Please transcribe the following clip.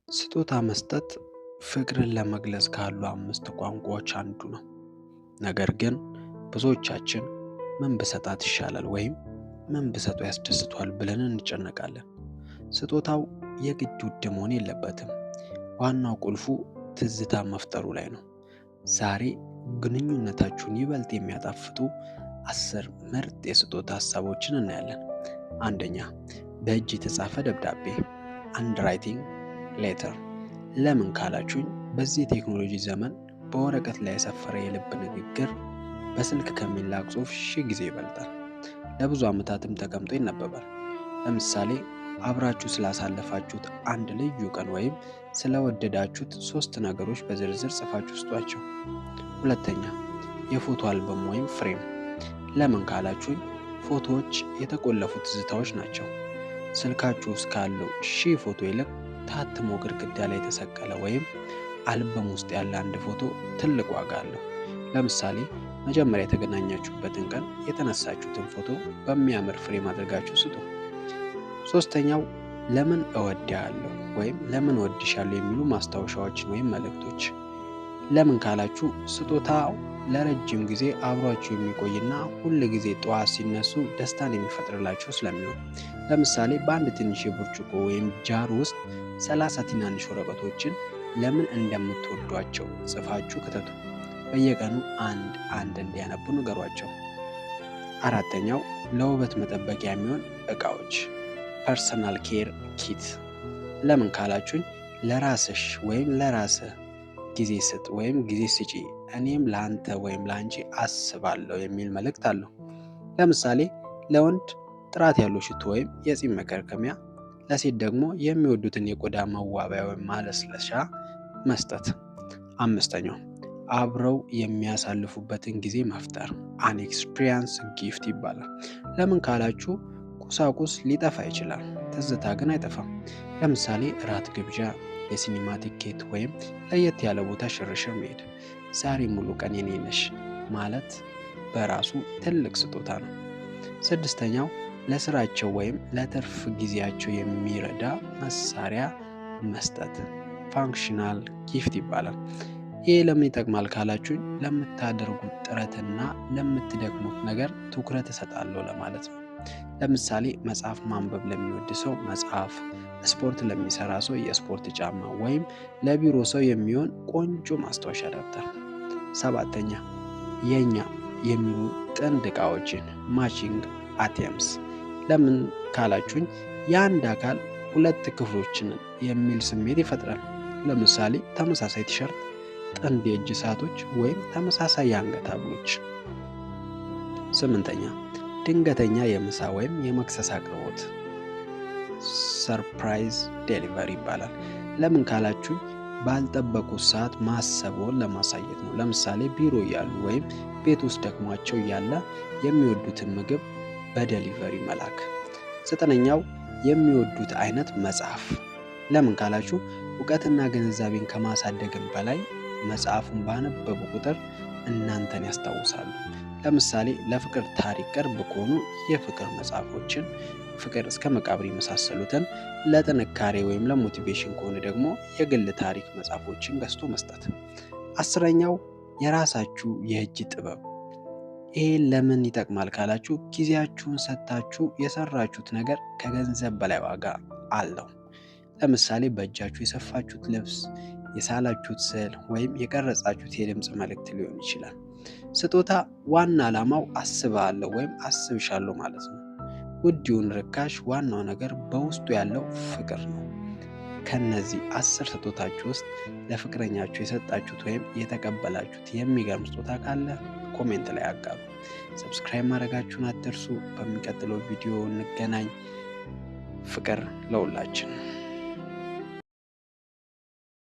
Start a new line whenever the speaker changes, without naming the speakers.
ስጦታ መስጠት ፍቅርን ለመግለጽ ካሉ 5 ቋንቋዎች አንዱ ነው። ነገር ግን ብዙዎቻችን ምን ብሰጣት ይሻላል ወይም ምን ብሰጠው ያስደስቷል ብለን እንጨነቃለን። ስጦታው የግድ ውድ መሆን የለበትም። ዋናው ቁልፉ ትዝታ መፍጠሩ ላይ ነው። ዛሬ ግንኙነታችሁን ይበልጥ የሚያጣፍጡ 10 ምርጥ የስጦታ ሀሳቦችን እናያለን። አንደኛ፣ በእጅ የተጻፈ ደብዳቤ handwriting letter። ለምን ካላችሁኝ በዚህ የቴክኖሎጂ ዘመን በወረቀት ላይ የሰፈረ የልብ ንግግር በስልክ ከሚላክ ጽሑፍ ሺህ ጊዜ ይበልጣል። ለብዙ ዓመታትም ተቀምጦ ይነበባል። ለምሳሌ አብራችሁ ስላሳለፋችሁት አንድ ልዩ ቀን ወይም ስለወደዳችሁት 3 ነገሮች በዝርዝር ጽፋችሁ ስጧቸው። ሁለተኛ፣ የፎቶ አልበም ወይም frame። ለምን ካላችሁኝ ፎቶዎች የተቆለፉ ትዝታዎች ናቸው። ስልካችሁ ውስጥ ካለው 1000 ፎቶ ይልቅ ታትሞ ግድግዳ ላይ የተሰቀለ ወይም አልበም ውስጥ ያለ አንድ ፎቶ ትልቅ ዋጋ አለው። ለምሳሌ መጀመሪያ የተገናኛችሁበትን ቀን የተነሳችሁትን ፎቶ በሚያምር frame አድርጋችሁ ስጡ። ሶስተኛው፣ ለምን እወድሃለሁ ወይም ለምን እወድሻለሁ የሚሉ ማስታወሻዎችን ወይም መልእክቶች። ለምን ካላችሁ ስጦታው ለረጅም ጊዜ አብሯችሁ የሚቆይና ሁል ጊዜ ጠዋት ሲነሱ ደስታን የሚፈጥርላችሁ ስለሚሆን። ለምሳሌ በአንድ ትንሽ የብርጭቆ ወይም jar ውስጥ 30 ትናንሽ ወረቀቶችን ለምን እንደምትወዷቸው ጽፋችሁ ክተቱ። በየቀኑ አንድ አንድ እንዲያነቡ ንገሯቸው። አራተኛው፣ ለውበት መጠበቂያ የሚሆን እቃዎች personal care kit። ለምን ካላችሁኝ ለራስሽ ወይም ለራስህ ጊዜ ስጥ ወይም ጊዜ ስጪ፣ እኔም ለአንተ ወይም ለአንቺ አስባለሁ የሚል መልእክት አለው። ለምሳሌ ለወንድ ጥራት ያለው ሽቶ ወይም የጺም መከርከሚያ፣ ለሴት ደግሞ የሚወዱትን የቆዳ መዋቢያ ወይም ማለስለሻ መስጠት። አምስተኛው፣ አብረው የሚያሳልፉበትን ጊዜ መፍጠር an experience gift ይባላል። ለምን ካላችሁ ቁሳቁስ ሊጠፋ ይችላል፣ ትዝታ ግን አይጠፋም። ለምሳሌ እራት ግብዣ፣ የሲኒማ ቲኬት ወይም ለየት ያለ ቦታ ሽርሽር መሄድ። ዛሬ ሙሉ ቀን የኔ ነሽ ማለት በራሱ ትልቅ ስጦታ ነው። ስድስተኛው፣ ለስራቸው ወይም ለትርፍ ጊዜያቸው የሚረዳ መሳሪያ መስጠት functional gift ይባላል። ይህ ለምን ይጠቅማል ካላችሁኝ ለምታደርጉት ጥረትና ለምትደክሙት ነገር ትኩረት እሰጣለሁ ለማለት ነው። ለምሳሌ መጽሐፍ ማንበብ ለሚወድ ሰው መጽሐፍ፣ ስፖርት ለሚሰራ ሰው የስፖርት ጫማ ወይም ለቢሮ ሰው የሚሆን ቆንጆ ማስታወሻ ደብተር። ሰባተኛ፣ የኛ የሚሉ ጥንድ እቃዎችን matching items። ለምን ካላችሁኝ የአንድ አካል ሁለት ክፍሎችን የሚል ስሜት ይፈጥራል። ለምሳሌ ተመሳሳይ ቲሸርት፣ ጥንድ የእጅ ሰዓቶች ወይም ተመሳሳይ የአንገት ሐብሎች። ስምንተኛ፣ ድንገተኛ የምሳ ወይም የመክሰስ አቅርቦት surprise delivery ይባላል። ለምን ካላችሁኝ ባልጠበቁት ሰዓት ማሰብዎን ለማሳየት ነው። ለምሳሌ ቢሮ እያሉ ወይም ቤት ውስጥ ደክሟቸው እያለ የሚወዱትን ምግብ በ delivery መላክ። ዘጠነኛው፣ የሚወዱት አይነት መጽሐፍ። ለምን ካላችሁ እውቀትና ግንዛቤን ከማሳደግም በላይ መጽሐፉን ባነበቡ ቁጥር እናንተን ያስታውሳሉ። ለምሳሌ ለፍቅር ታሪክ ቅርብ ከሆኑ የፍቅር መጽሐፎችን ፍቅር እስከ መቃብር የመሳሰሉትን፣ ለጥንካሬ ወይም ለ motivation ከሆነ ደግሞ የግል ታሪክ መጽሐፎችን ገዝቶ መስጠት። 10ኛው፣ የራሳችሁ የእጅ ጥበብ። ይሄ ለምን ይጠቅማል ካላችሁ ጊዜያችሁን ሰጥታችሁ የሰራችሁት ነገር ከገንዘብ በላይ ዋጋ አለው። ለምሳሌ በእጃችሁ የሰፋችሁት ልብስ፣ የሳላችሁት ስዕል ወይም የቀረጻችሁት የድምፅ መልእክት ሊሆን ይችላል። ስጦታ ዋና ዓላማው አስብሃለሁ ወይም አስብሻለሁ ማለት ነው። ውድ ይሁን ርካሽ፣ ዋናው ነገር በውስጡ ያለው ፍቅር ነው። ከነዚህ 10 ስጦታችሁ ውስጥ ለፍቅረኛችሁ የሰጣችሁት ወይም የተቀበላችሁት የሚገርም ስጦታ ካለ comment ላይ አጋሩ። Subscribe ማድረጋችሁን አትርሱ። በሚቀጥለው ቪዲዮ እንገናኝ። ፍቅር ለሁላችን።